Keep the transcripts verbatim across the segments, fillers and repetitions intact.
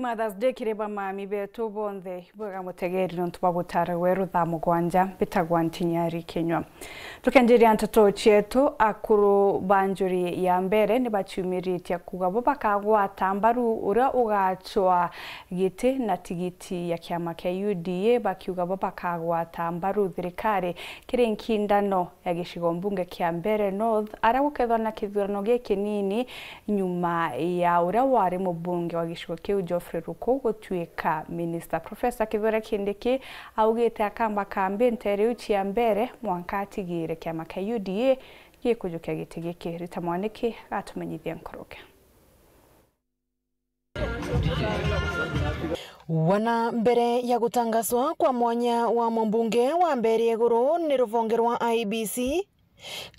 Mother's Day kiri bamami betu bonthe. Bwega mutegeri nontu bwa gutara gweru thaa mugwanja. Mbitagwa Ntinyari Kinyua. Tukenjiria nteto cietu, akuru ba njuri ya mbere ni baciumiritie kuuga bo bakagwata mbaru uria ugacwa giti na tigiti ya kiama kia U D A, bakiuga bo bakagwata mbaru thirikari kiri nkindano ya gicigo mbunge kia Mbeere North, aria gukethwa na kithurano gikinini nyuma ya uria wari mubunge wa gicigo kiu Geoffrey Ruku gutuika minista. Professor Kithure Kindiki augite akamba kambi ntere iu cia Mbeere mwanka atigire kiama kia U D A gikujukia giti giki. Rita Mwaniki gatumenyithia nkuruki. Wana mbere ya gutangaswa kwa mwanya wa mumbunge wa Mbeere Iguru ni ruvonge rwa I E B C,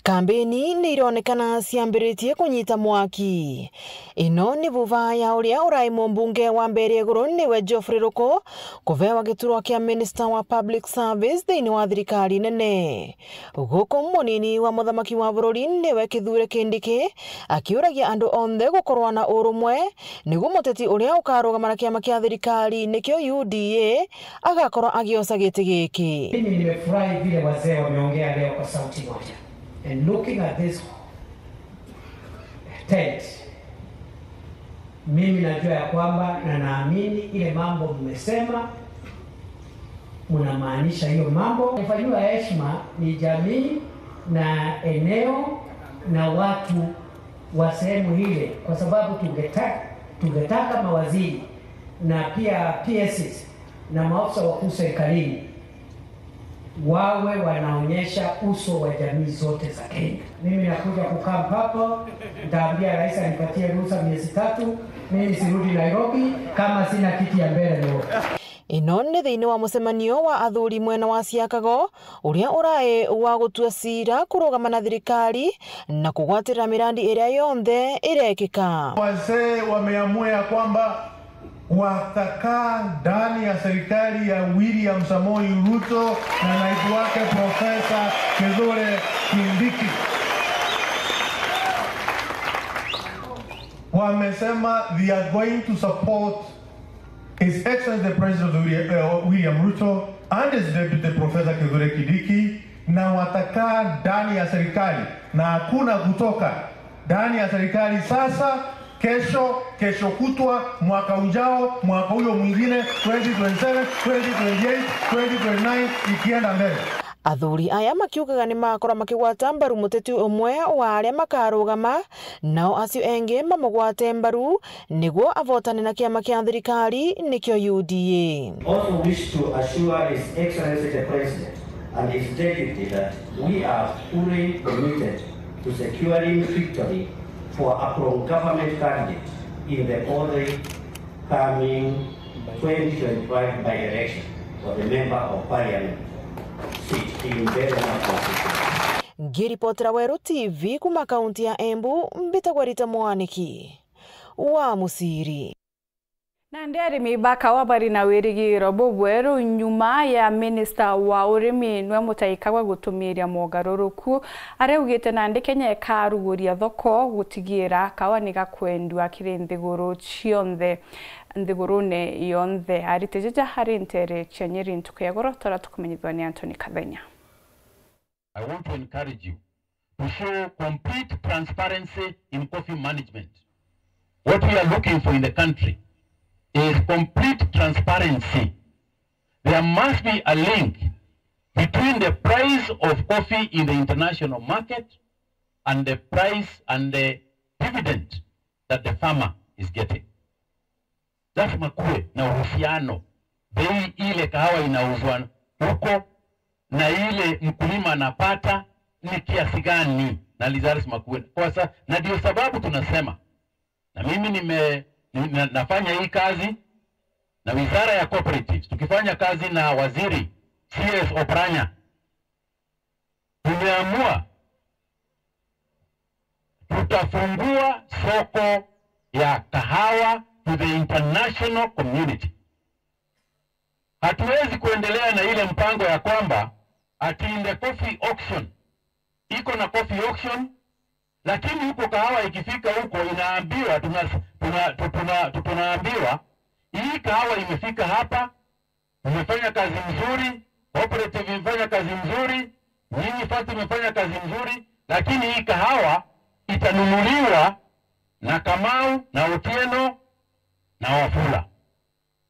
kambeni ni ironekana ciambiritie kunyita mwaki. Ino ni vuva ya uria urai mumbunge wa Mbeere Iguru niwe Geoffrey Ruku kuvewa giturwa kia Minister wa Public Service thiini wa thirikari nene. Guku munini wa muthamaki wa bururi niwe Kithure Kindiki akiuragia andu onthe gukorwa na urumwe, niguo muteti uria ukarugama na kiama kia thirikari nikio U D A agakorwa agiosa giti giki. Mimi nimefurahi vile wazee wameongea leo kwa sauti moja. And looking at this tent, mimi najua ya kwamba na naamini ile mambo mmesema, mnamaanisha hiyo mambo. Kufanyiwa heshima ni jamii na eneo na watu wa sehemu ile, kwa sababu tungeta-, tungetaka mawaziri na pia P S Cs na maafisa wakuu serikalini wawe wanaonyesha uso wa jamii zote za Kenya. Mimi nakuja kukaa hapa, nitaambia rais anipatie ruhusa miezi tatu, mimi sirudi Nairobi kama sina kiti ya Mbeere North. Ino ni thiini wa mucemanio wa athuri mwena wa Siakago, uria urai wa gutua cira kurugama na thirikari na kugwatirira mirandi iria yonthe irekika. Wazee wameamua ya kwamba watakaa ndani ya serikali ya William Samoei Ruto na naibu wake Professor Kithure Kindiki. Wamesema they are going to support His Excellency the President William, eh, William Ruto and his Deputy Professor Kithure Kindiki, na watakaa ndani ya serikali na hakuna kutoka ndani ya serikali sasa, kesho, kesho kutwa, mwaka ujao, mwaka huyo mwingine, twenty twenty-seven, twenty twenty-eight, twenty twenty-nine, ikienda mbele. Athuri aya makiugaga ni makora makigwata mbaru muteti umwe wa aria makarugama, nao acio engi mamugwate mbaru niguo avotane na kiama kia thirikari nikio U D A. Also wish to assure His Excellency the President and his deputy that we are fully committed to securing victory for a pro-government candidate in the forthcoming twenty twenty-five by-election for the Member of Parliament seat in Mbeere North constituency. Ngiripotera Weru T V kuma kaunti ya Embu, mbitagwa Rita Mwaniki wa Musiri. Nandi arimi ba kawa bari na wirigiro bubweru nyuma ya minista wa urimi nwe mutaikagwa gutumiria mogaruruku aria augite nandi Kenya ikaruguria thoko gutigira kawa ni gakwendua kiri nthiguru cionthe, nthigurune yonthe. Arite jaja ari ntere cia Nyeri ntuku ya goro, tora tukumenyithwa ni Anthony Kathenya. I want to encourage you to show complete transparency in coffee management. What we are looking for in the country is complete transparency. There must be a link between the price of coffee in the international market and the price and the dividend that the farmer is getting. Lazima kuwe na uhusiano. Bei ile kahawa inauzwa huko na ile mkulima anapata ni kiasi gani, na lazima kuwe. Kwa sa-, na ndio sababu tunasema, na mimi nime-, ni-, na-, nafanya hii kazi na Wizara ya Cooperatives, tukifanya kazi na Waziri C S Oparanya, tumeamua tutafungua soko ya kahawa to the international community. Hatuwezi kuendelea na ile mpango ya kwamba ati in the coffee auction, iko na coffee auction, lakini huko kahawa ikifika huko inaambiwa, tuna-, tuna-, tu-, tuna-, tu-, tunaambiwa Hii kahawa imefika hapa, imefanya kazi mzuri, cooperative imefanya kazi mzuri, nyinyi FAST imefanya kazi mzuri, lakini hii kahawa itanunuliwa na Kamau na Otieno na Wafula.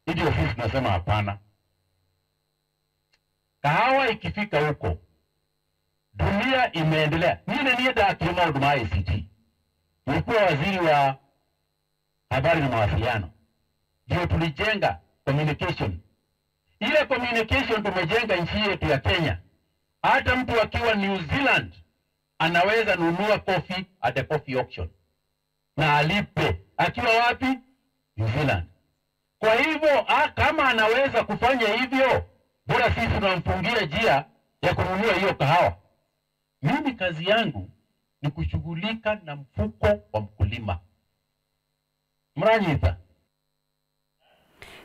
Hivyo sisi tunasema hapana. Kahawa ikifika huko, dunia imeendelea. Mimi nienda akiuma huduma I C T. Nilikuwa waziri wa habari na mawasiliano, ndio tulijenga communication. Ile communication tumejenga nchi yetu ya Kenya. Hata mtu akiwa New Zealand anaweza nunua coffee at the coffee auction na alipe akiwa wapi? New Zealand. Kwa hivyo, a, kama anaweza kufanya hivyo, bora sisi tunamfungia njia ya kununua hiyo kahawa. Mimi kazi yangu ni kushughulika na mfuko wa mkulima. Mranyita?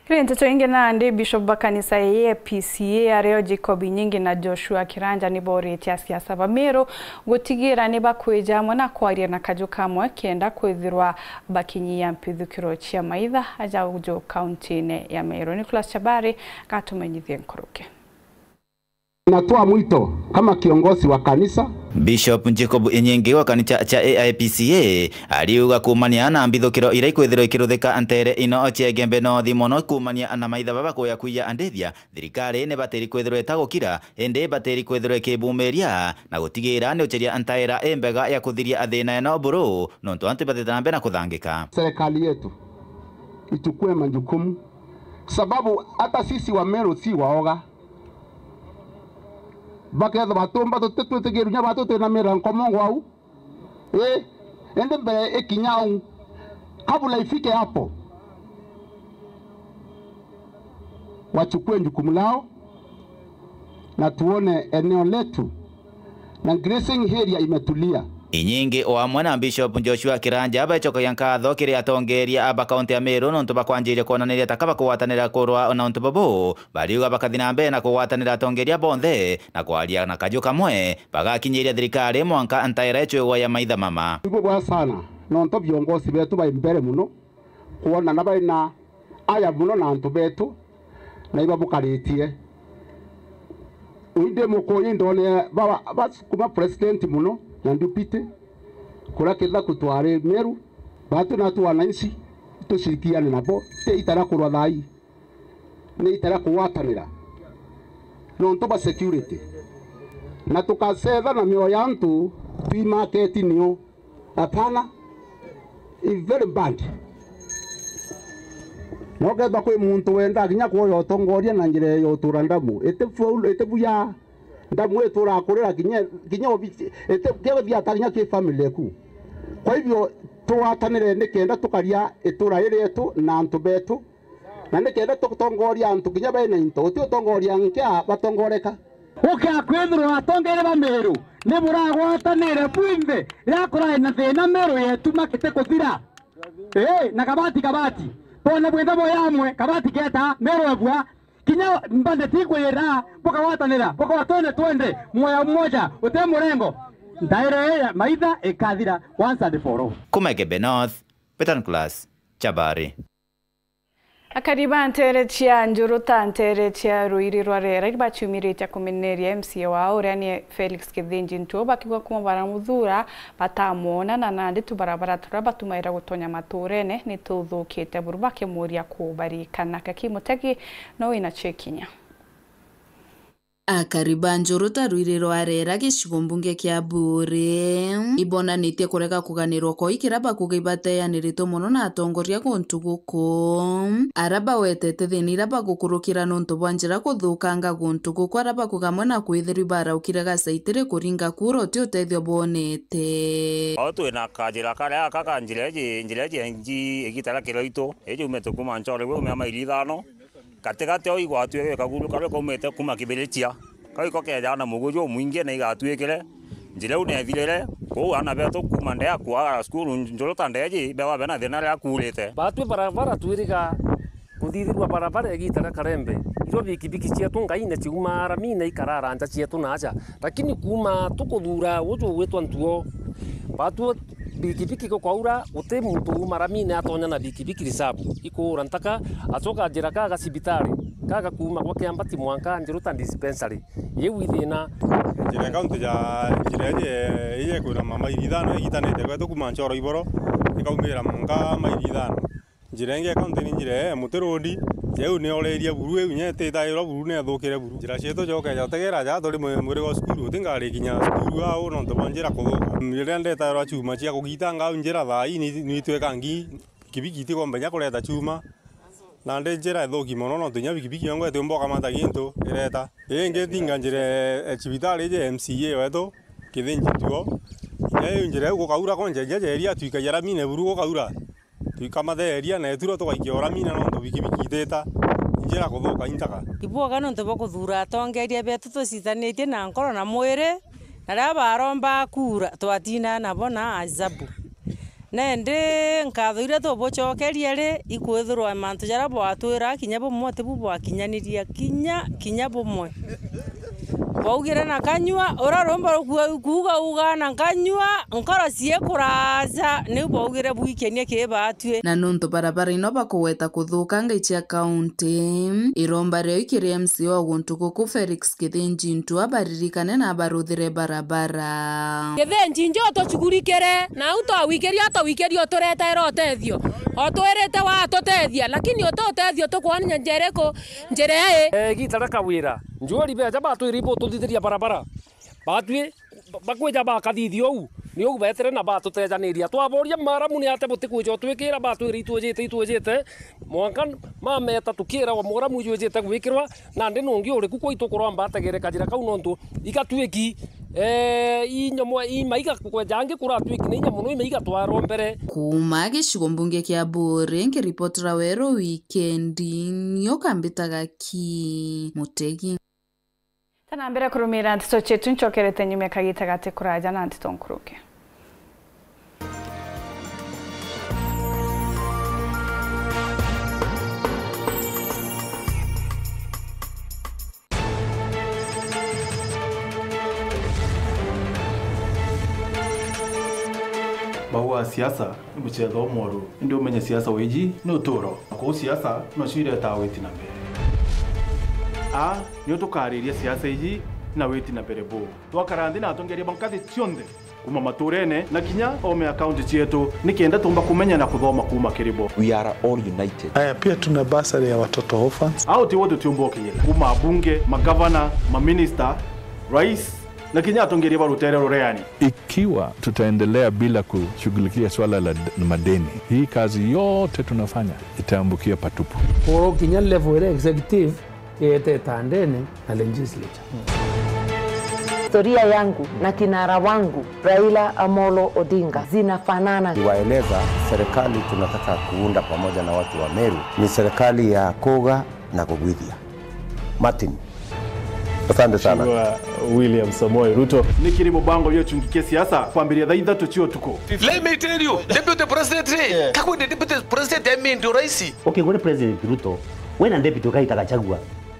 Kiri nteto ingi nandi, Bishop ba kanisa ya A I P C A ario Jacob Inyingi na Joshua Kiranja ni boritie asiasa ba Meru gutigira ni bakwija amwe na kwaria na kaju kamwe kenda kwithirwa bakinyia mpithukiro cia maitha aja uju kauntine ya Meru. Nicholas Chabari gatumenyithie nkuruki. Natoa mwito kama kiongozi wa kanisa. Bishop Jacob Inyingi wa kanitha cha A I P C A ariuga kuumania na mbithukiro iria ikwithirwa ikiruthika nteere ino cia Igembe North mono kuumania na maitha baba kuya kwiya andithia, thirikari ni batiri kwithirwa itagukira, indi batiri kwithirwa ikibumiria na gutigira ni uceria ntaera imbega ya kuthiria thina ino buru, nontu antu ibatite na mbere na kuthangika. Serikali yetu ichukue majukumu, sababu hata sisi wa Meru si waoga. Bakethwa batumba tuti twitigiru nya batu twina miranko mongo au. Ii, indi mbere ikinya au, kabla ifike hapo, wachukue jukumu lao na tuone eneo letu na grazing area imetulia. Inyingi o amwe na Bishop Joshua Kiranja becokagia nkatho kiri atongeria ba kaunti ya Meru nontu bwa kwanjiria kwonaniria taka bakugwatanira kurwa na untu bubu. Bariuga bakathi na mbere na kugwatanira atongeria bonthe na kwaria na kaju kamwe bagakinyiria thirikari mwanka ntaera icwigwa ya maitha mama. Ni bubwega sana nontu viongozi betu bai mbere muno kwonana bai na aya muno na antu betu na ibabukaritie. Ui ndi mukuyu indone baba ba kuma president muno na deputy kuria kithaku twari Meru batu na tu wananchi tushirikiane nabo ti itara kurwa thai. Ni ita ria kugwatanira nontu bwa security, na tukacetha na mioyo ya antu twi market nio. Hapana, it's very bad. Na ukethwa kwi muntu wendaa kinya kuoya utongoria na njira ya utura ndamu, iti buya ndamu ituraga kurira kinya kinya obici, iti kethia ata kinya ki family eku. Kwa hivyo tugwatanire nikenda tukaria itura iri rietu na antu betu. Na nikenda tutongoria antu kinya bena into, uti utongoria nkia batongoreka. Gukia kwithirwa atongeria ba Meru ni buragwatanire bwinthe riria kurai na thina Meru yetu makite kuthira. Ii, na kabati kabati. Bone bwinthe boya amwe, kabati keta, Meru ebua, kinya mbande ti kwira, bukagwatanira, bukagwa twende twende, moyo mmoja, uti murengo. Ndaire ii ya maitha ikathira once and for all. Kuma Igembe North, Peter Nicholas, Chabari. Akari ba nteere cia Njuruta, nteere cia ruiri rwa Rera, ibaciumiritie kumeneria M C A wao, uria ni Felix Kithinji Ntuo, bakiuga kuma baramuthuura batamwona, na nandi tubarabara turia batumaira gutonya matuurene ni tuthukite buru, bakimuria kubarikana. Gaki Mutegi no wina cio ikinya. Akari ba Njuruta ruiri rwa Rera gicigo mbunge kia Buuri ibonanitie kurega kuganirwa kwa ikira bakuga ibateaniritwe mono na atongoria guntu guku, ara bawetete thina ira bagukurukira nontu bwa njira kuthukanga guntu guku, ara bakuga amwe na kwithirwa ibaraukire gacaitiri kuringa kura uti utethio bonete. Ao twina kajira karia aka ka njira iji, njira iji nji igita ria kiraitu, iji umite kuma Nchore gwe umea maili ithano, Gatigati au igwatuike kaguru karia kaumite kuuma Kibirichia, kau iko keejaga na muguju jumwingi na igatuikire njira iu neethirire. Kwou aana beetu kuuma ndea kuagara cukuru njuru ta ndeeji, beewa bena thiina riria kuurite. Baatwi barabara twiriga kuthithirua barabara igiita ria karembe, irio bikibiki cieetu Ngai na ciumaara mi na ikarara nja cieetu naaja, lakini kuuma tukuthuura uju ugwitwa Ntuo, baatwi Bikibiki gukwaura, guti muntu uma ramine atonya na bikibiki risabu. Ikuura ntaka, acoka njira kaga cibitari, kaga kuuma gwa Kiambati mwanka Njiruta dispensary. Iu i thina. Njira ya kaunti ja, njira iji, iji kwina ma mairi ithano igitanite gwetu kuuma Nchoro Iboro, ikaumira mwanka mairi ithano. Njira ingi ya kaunti ni njira ya Muti Road, ja iu ni oreria buru, iu inya ititairwa buru, ni ithukire buru. Njira cietu ja ukeja utegera ja turi mwi-, mwiri gwa cukuru, uti ngari kinya cukuru au nontu bwa njira kuthuka. Riria ndetairwa chuma cia kugitanga au njira thaa ii ni, ni itwika ngi, bikibiki itigomba inya kureta chuma. Nandi njira ithuki mono nontu inya bikibiki yongwa itiumba ukamata gintu ireta. Ingi tinga njira ya cibitari iji M C A wetu, Kithinji tuo. Inya iu njira iu gukaura konja inya jeria twikagia ramine buru gukaura. Twikamatheria na ituro tugaikia uramine nontu bikibiki itita njira kuthuka intaka. Ibwoga nontu bwa kuthuura atongeria betu tucitanitie na nkoro na mwiri, na riria baromba kuura, twatinaa nabo na ajabu. Na indi nkatho iria tubucokeria ri, ikwithirwa mantu jaria bwatwira kinya bumwe tibu bwakinyaniria kinya, kinya bumwe. Bwaugire na kanyua, uria rumba rukua-, kuuga uga na nkanyua, nkoro ciikuraja, niu bwaugire bwikenie kiri baatui. Na nuntu barabara ino bakugweta kuthuka ngai cia kaunti, iromba riao kiri M C A wa guntu guku Felix Kithinji Ntua baririkane na baruthire barabara. Kithinji njo tucugurikire, na u twawikirie, u twawikirie uturetere utethio. Utwirite watutethia, lakini uti utethio tukwona njira iriku, njira ii. Eh, igita ria Kawira. Njueri beja batwire ibututhithiria barabara. Batwi, ba-, bakwija bakathithia uu, ni uu beetire na batutejaniria. Twaboria maramu ni ate butikwija utwikira, batwire itwijite, itwijite. Mwanka mameta tukiragwa muramu ijwijite gwikirwa, nandi nungi uriku kwaitu kuromba ategere kajira kau nontu igatwiki, eh, inyamwe, imaiga kweja angi kuratwiki na inya mono imaiga twarombere. Kuuma gicigo mbunge kia Buuri, nkiripotera Weru Wikendi, nio kambitaga ki Mutegi. Tana mbere kurumira nteto cietu, ncokerete nyuma kagita gati kuraja na nteto nkuruki. Bauga siasa ni mucetho umworu, indi umenye siasa wiji ni uturo. Kuu siasa nocio iretaa witi na mbere. A, nio tukariria siasa iji na witi na mbere buu. Twakara nthi na atongeria ba nkathi cionthe kuuma maturene na kinya ome akaunti cietu, nikenda tumba kumenya na kuthoma kuuma kiri bo. We are all united. Aya, pia tuna bursary ya watoto orphans. Au tibo tutiumba ukinyira. Kuuma abunge, magavana, maminista, rais, na kinya atongeria ba rutere rureani. Ikiwa tutaendelea bila kushughulikia swala la d-, madeni, hii kazi yote tunafanya itaangukia patupu. Kuru kinya level iria executive, iete tandene na legislature. Historia yangu na kinara wangu Raila Amolo Odinga zinafanana. Niwaeleza, serikali tunataka kuunda pamoja na watu wa Meru ni serikali ya kuga na kugwithia. Martin, asante sana. Mheshimiwa William Samoei Ruto. Ni kiri mubango jwa chungi kia siasa kwambiria thaa ithatu cia utuku. Let me tell you, Deputy President, yeah, kakwe ni Deputy President, I mean, ndio rais. Ukigwire President Ruto, we na Deputy Rigathi Gachagua,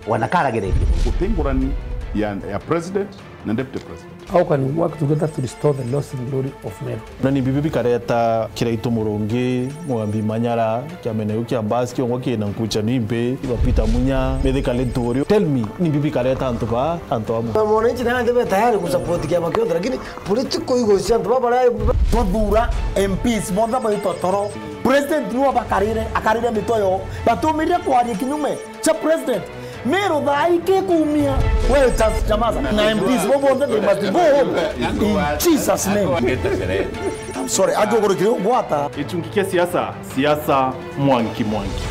wanakaragereria. Guti ngurani ya, ya President na Deputy President. How can we work together to restore the lost glory of Meru? Na ni bibi bikareta Kiraitu Murungi, Mugambi Manyara, kiamene giu kia Mbasi kiongwa kina Nkucha Nimpi, iba Peter Munya, Mithika Linturi. Tell me, ni bibi bikareta antu ba, antu amwe. Na mwananchi naye ntibe tayari kusupport kiama kionthe, lakini political egos cia antu baba bara. Twathura M Ps bonthe baitwa toro. President niwe bakarire, akarire mitwe yo. Batumirire kwaria kinyume cha president. Meru thaa ii kikumia. Wewe just nyamaza. Na M Ps bo bonthe they must go home in Jesus name. I'm sorry, angi ukurikire ungwata. Gichungi kia siasa, siasa mwanki mwanki.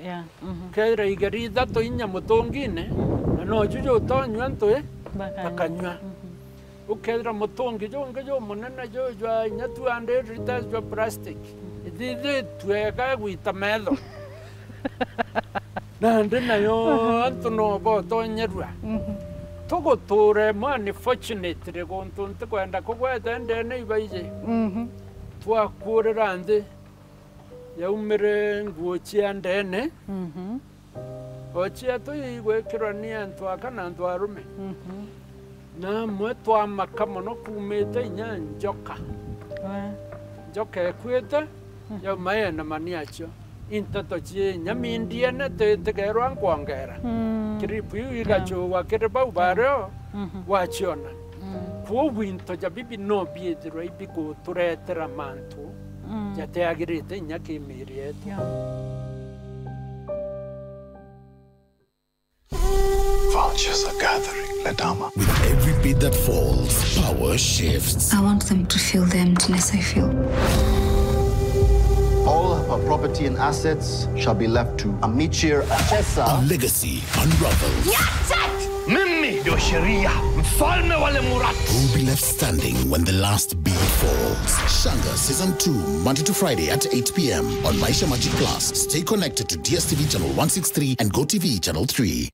Yeah, mhm. Kethira igeri ithatu inya mutungine, na no juju utonyua ntui, bakanyua. Bakanyua. Mhm. Ukethira mutungi jungi jumunene ju jwa inya two hundred liters jwa plastic, ithithitue ega gwita metho. Nandi nayo antu no botonyerua. Mhm. Tugutura imwe, unfortunately, guntu ntikwenda kugweta ndene ibaiji. Mhm. Twakuurira nthi, yaumire nguo cia ndene. Mhm. O cietu igwikirwa ni antu aka na antu arume. Mhm. Namwe twamaka mono kuumite inya njoka. Njoka ikuite, yauma ena mani acio. Inteto cie inya mindiene titigerwa nkwongera. Clip iu igacugwa kiri bau bario waciona. Kwou into ja bibi no biithirwe ibiguturetera mantu jatiagirite inya ki miiri yetu. Vultures are gathering, Ledama. With every beat that falls, power shifts. I want them to feel the emptiness I feel. All of her property and assets shall be left to Amichir Achesa. A legacy unravels. Mimi ndio sheria, mfalme wa Lemurat. Who will be left standing when the last beat falls? Shanga Season two, Monday to Friday at eight p m on Maisha Magic Plus. Stay connected to D S T V Channel one six three and Go T V Channel three.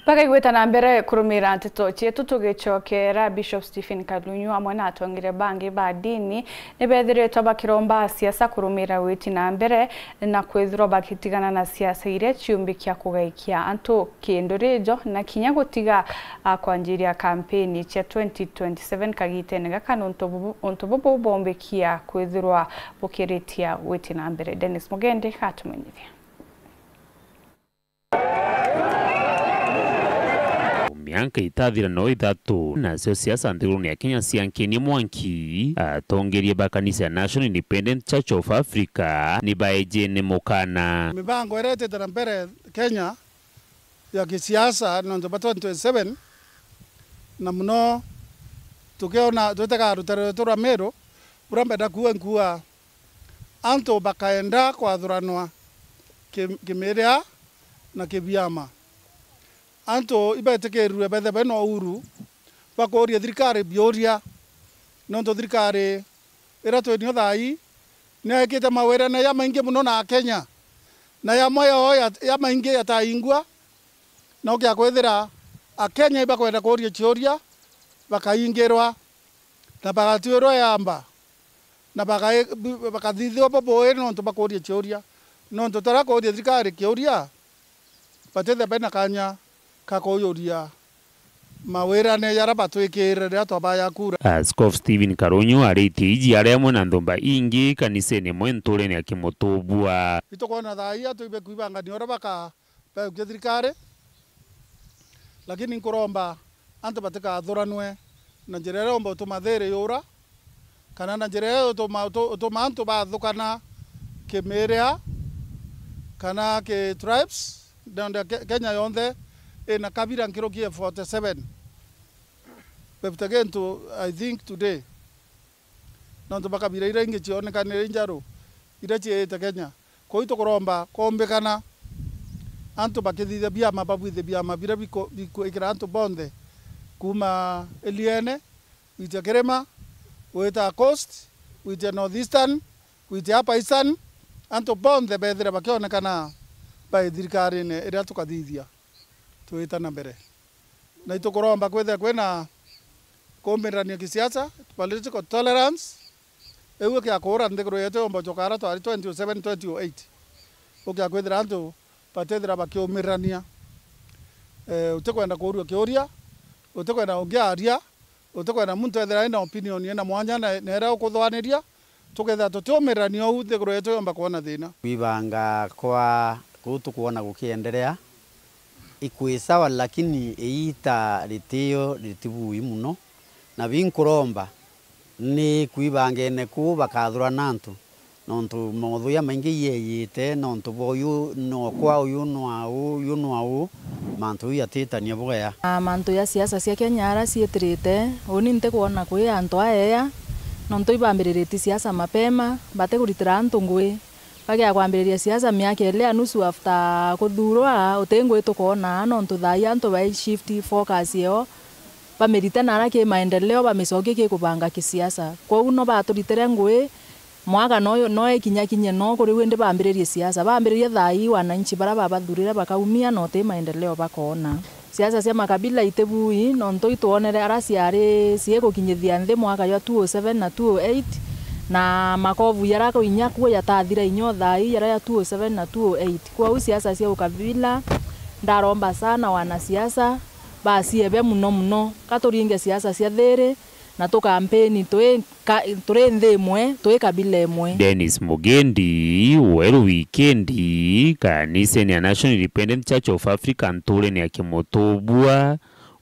Bakaigwita na mbere kurumira nteto cietu, tugicokera Bishop Stephen Kalunyu amwe na atongeria bangi ba dini nibethiritwe bakiromba asiasa kurumira witi na mbere na kwithirwa bagitigana na siasa iria ciumbikia kugaikia antu kindurijo na kinya gutiga a kwanjiria kampeni cia twenty twenty-seven kagitene gaka nontu bubu, untu bubu bumbikia kwithirwa bukiritia witi na mbere. Dennis Mugendi gatumenyithia. Mianka itathira no ithatu, nacio siasa nthigurune ya Kenya ciankinie mwanki, atongeria ba kanisa ya National Independent Church of Africa ni baejene mukana. Mibango iria itite na mbere Kenya ya kisiasa nontu bwa twenty twenty-seven, na muno tukiona twitega rutere rwetu rwa Meru, buria mbenda kuuga nkuuga antu bakaenda kwathuranwa ki-, kimiria na kibiama. Antu ibetikirirue bethe bena uhuru bwa kuuria thirikari biuria, nontu thirikari iria twinio thaa ii niekite mawirane jamaingi mono na Akenya, na jamwe yoo ya, jamaingi jataingua, no kia kwithira Akenya ibakwenda kuuria ciuria, bakaingirwa, na bagatwirwa yamba, na baga-, bakathithua bubui nontu bakuuria ciuria, nontu taria kuuria thirikari kiuria, batithia bena kanya ka kuujuria mawirane jaria batwikirire riria twabaya kura. Askofu Stephen Karunyu aritie iji ari amwe na nthumba ingi kanisene imwe nturene ya Kimutubua. Itukwona thaa ii atu ibe kwibangania uria baka-, baukia thirikari, lakini nkuromba antu batikathuranwe na njira iria yomba utuma thiri yura, kana na njira iria utuma, utu-, utuma antu bathukana kimiria kana ki tribes. Nonde Ke-, Kenya yonthe ina kabira nkuruki ya forty seven. Befute gintu, I think, today, nontu bwa kabira iria ingi cionekanire injaru iria ciite Kenya. Kwou itukuromba kwombikana antu bakithithia biama, babwithie biama biria biku-, bikwikira antu bonthe kuuma iriene, gwitia kirima, gwita coast, gwitia north eastern, gwitia upper eastern, antu bonthe bethire bakionekana bai thirikarine iria tukathithia twita na mbere. Na itukuromba kwithira kwina kuumirania kisiasa, political tolerance, iu ikia kuura nthiguru yetu yomba ucoka aria twari twenty oh seven, twenty oh eight. Ukia kwithira antu batithira bakiumirania. Eh, utikwenda kuurua kiuria, utikwenda ungi aria, utikwenda muntu ethira ena opinion ena mwanya na, na iria ukuthwaniria, tukethira tutiumirania uu, nthiguru yetu yomba kwona thina. Kwibanga kwa kuu tukwona gukienderea, ikwi sawa, lakini iita ritio ritibui mono, na binkuromba ni kwibangene kuu bakathurana antu, nontu mothuya maingi ieyite, nontu bwa uyu nokwa, uyu nwa uu, uyu nwa uu, mantu jau jatitania bwega. Na mantu ja siasa cia Kenya aria ciitirite, uuni ntikwona kwi antu aeya, nontu ibambiriritie siasa mapema, batikuritira antu ngui. Bagia kwambiriria siasa miaka ili ya nusu after kuthurwa, uti ngui tukoona, nontu thaa ii antu bai shift focus yao, bamirite nara ki maendeleo, bamicokie ki kubanga kisiasa. Kwou no baturitire ngui, mwaka no, no ikinyakinye no kuri windi bambiririe siasa. Bambiririe thaa ii wananchi bara babathurire bakaumia na uti maendeleo bakoona. Siasa cia makabila itibui, nontu itwonere ara ciari ciigukinyithia nthi mwaka jwa two oh seven na two oh eight, Na makovu jaria ko inya kuo jatathira inya o thaa ii, jaria ja two oh seven na two oh eight. Kwou siasa cia ukabila, ndaromba sana wanasiasa baciebe muno muno, ka turinge siasa cia thiri, na tukampeni twi ka-, turi nthi imwe, twi kabila imwe. Dennis Mugendi, Weru Wikendi, kanisene ya National Independent Church of Africa nturene ya Kimutubua,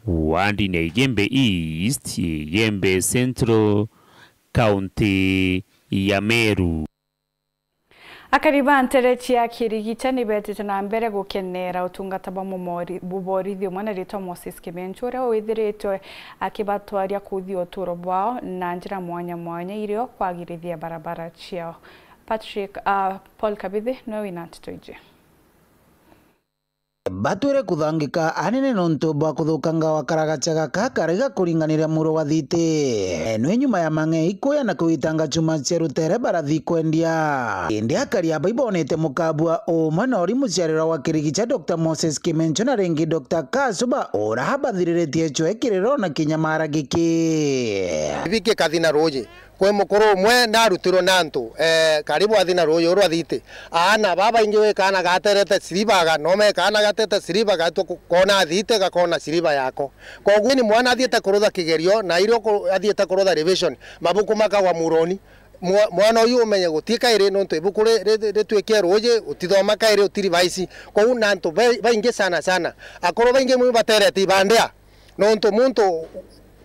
wandini ya Igembe East, Igembe Central, kaunti ya Meru. Akari ba ntere cia Kirigita ni betite na mbere gukenera utungata bwa mumori-, muborithia umwe na ritwa Moses Kimenchu, uria withiritwe akibatwaria kuthia uturo bwao na njira mwanya mwanya, irio kwagirithia barabara ciao. Patrick, ah, Paul Kabithi niwe wina nteto iji. Batwire kuthangika anene nontu bwa kuthukanga gwa karagaca gaka karia gakuringanira muro wa thiti. Nwe nyuma ya mang'e ikuya na kuitanga chuma cia rutere barathi kwendia. Indi akari aba ibonete mukabua umwe na uri muciarirwa wa Kirigicha, Doctor Moses Kimencho na ringi Doctor Kasuba, ura bathiriritie chwe kiriro na kinya mara giki. Biki kathi na ruji. Kwi mukuru umwe narutirwe ni antu, eh, karibu athi na ruuji rwa thiti. Aana babaingi wi kaana gaterete siliba, aga nome kaana gatete siliba, gatua ku-, koona thiti, gakoona siliba yako. Koguo ni mwana athiite kurutha kigerio, na irio ku-, athiite kurutha revision, mabuku makagwa muroni. Mwa-, mwana uyu umenye guti kairi, nontu ibuku ri-, ri-, ritwikie ruuji, utithoma kairi, uti revise. Koguo na antu be-, baingi sana sana. Akuru baingi mwi baterete ibandia. Nontu muntu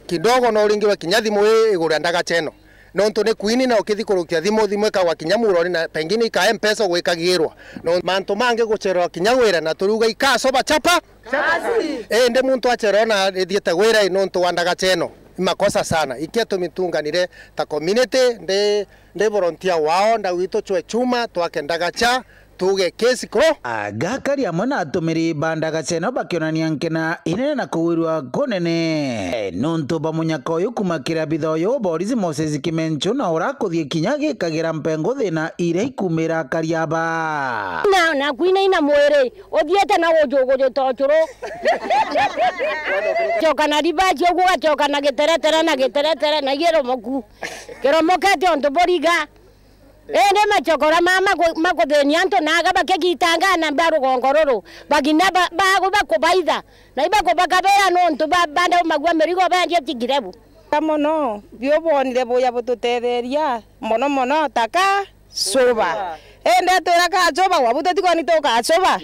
kidogo no uringirwe kinya thimu ii iguru ya ndagaca ino. Nontu ni kwini na ukithikurukia thimu, thimu ikagwa kinya muroni na pengine ika M-Pesa ugwikagirwa. No mantu mangi gucererwa kinya wira na turiuga ikacoba chapa. Indi muntu acererwa na ithiite wira i nontu wa ndagaca ino. Ni makosa sana. Ikio tumitunganire ta community, ndi, ndi volunteer wao, ndauga itucwe chuma, twake ndagaca, tuuge case kro. Agakari amwe na atumiri ba ndagaca ino bakionania nkena inene na kugwirua kunene. Nontu bwa munyaka uyu kuuma kiri abitha uyu borisi Moses Kimencho na ura akuthie kinya gikagira mpengo thina iria ikumira akari aba. Na, na kwinaina mwiri, uthiite na gujugujuta ucuru. Coka na ribasi uguo, ugacoka na giteretere na giteretere na igiromoku. Kiromokete untu buriga. Indi macokora maa maku-, makuthinia antu na aga bakigitanga ana ba rugongo ruru, bagina ba-, bagu bakubaitha, na ibakubakabira nontu ba-, bandaumagua mirigo benjie ti ngirebu. Ka mono, biu bwonire buya bututetheria mono mono ta Kacuba. Indi atwira Kacuba, gwabu tutikwoni tukacuba.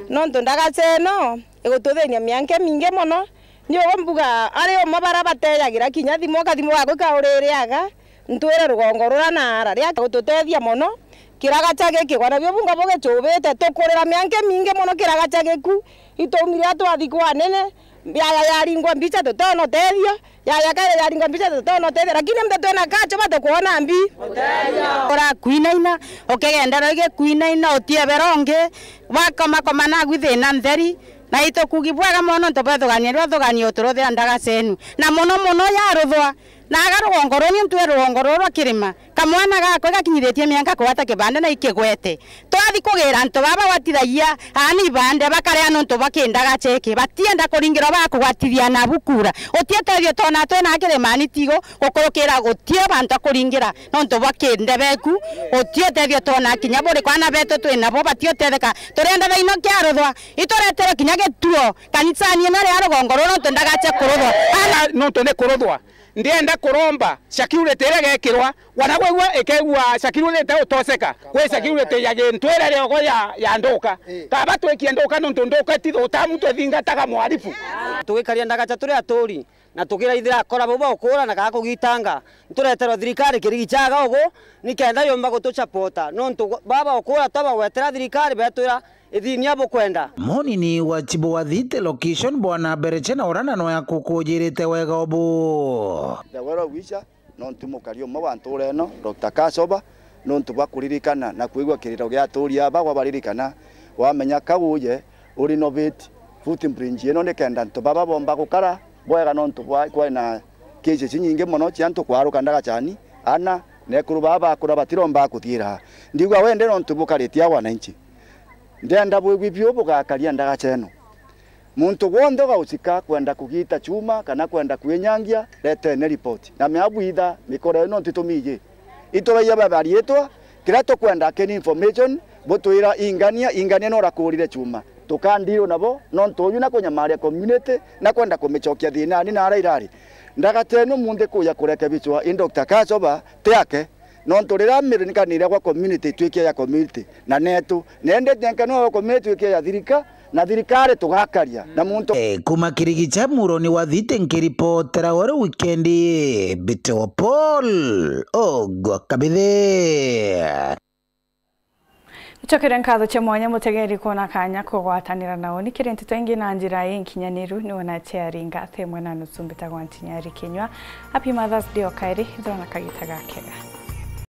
Nontu ndagaca ino igututhinia mianka imingi mono. Ni ugu mbuga, ari umwe baria batejagira kinya thimu, kathimo gaku kauririaga, ntwire rugongo rura na ara, riaga gututethia mono. Kiragaca giki, gwa nabio bunga bugicubite, tukurira mianka imingi mono kiragaca giku. Itaumire a twathi kwa anene, yaya yaringwa mbica tutona utethio, yaya kairi yaringwa mbica tutona utethio, lakini mbe twina Kacuba tukwona mbi. Ora kwinaina, ukigendera ugikwinaina, utiebera ungi, wakomakoma nagu thina ntheri, na itukugi bwega mono nontu bwethugania riu athugania uturuthira ndagaca inu. Na mono mono yaruthwa, na aga rugongo ruu, niuntu e rugongo ruu rwa kirima, kamwana gakwa gakinyithitie mianka kugwata kibande na ikigwete. Twathi kugira antu baba bagwatithagia aana ibande bakarea nontu bwa kindagaca iki, batienda kuringirwa bakugwatithia nabu kura. Uti utethio twona twina kirimani tigo gukurukira, guti bantu akuringira nontu bwa kindebeku, uti utethio twona kinya buri kwana betu twinabo bati utetheka. Turienda thaino kiaruthwa, itureterwe kinya gituo kanisani ino ria rugongo ruu nontu ndagace kuruthwa. Ana nontu ni kuruthwa. Ndienda kuromba security iria igekirwa, wana gwigua ikegua security ite utoseka, kwi security ya gintwire riogo ya, ya nduka. Kaba twikie nduka nontu nduka ti thutamu twithingataga mwarifu. Tugikaria ndagaca turi aturi, na tukiraithira akora bau baukura na kaa kugitanga. Ntureterwa thirikari kirigicaga ugu, nikenda yumba gutuchapota. Nontu baba ukura twabagwetera thirikari betwira, ithinia bukwenda. Munini wa chibu wa Thite Location, Bwana Bereche na Urana noya kukujirite wega ubu. The well of Wisha, nontu mukari umwe wa ntura ino, Doctor Kasoba, nontu bwa kuririkana na kwigua kiriro gia aturi aba, gwabaririkana, wamenya kau uje uri novate footbridge ino nikenda antu baba bomba gukara bwega, nontu bwa kwina cases inyingi mono cia antu kwaruka ndagacani, ana na ekuru baba bakura batiromba kuthiira. Ndiuga wende nontu bukarite a wananchi. Ndenda bwigwi biu bugakaria ndagaca ino. Muntu gwonthe ugaucika kwenda kugita chuma kana kwenda kwinyangia, retene report. Na mea bwitha mikoro ino ntitumiji. Ituragia baba riitwa, kiria tukwenda kini information, butwira ingania, ingania no rakurire chuma. Tukandiru nabo, nontu uyu na kunyamaria community, na kwenda kumicokia thinani na ara irari. Ndagatenu munthi kuja kurekebicwa i Doctor Kachoba, ti ake. Nontu riria mirikanire gwa community, itwikia ya community, na netu. Nende nkenwa wa community itwikia ya thirika, na thirikari tugakaria, na muntu. E, kuma Kirigicha muroni wa Thite nkiripotera ore wikendi, Mbite wa Paul Ogwa Kabithe. Gucokeria nkatho cia mwanya mutegeri kwona kanya kugwatanira na uni kiri nteto ingi na njira inkinyaniru, ni wona ciaringa the imwe na nusu. Mbitagwa Ntinyari Kinyua. Happy Mother's Day o kairi, ithirwa na kagita gakega.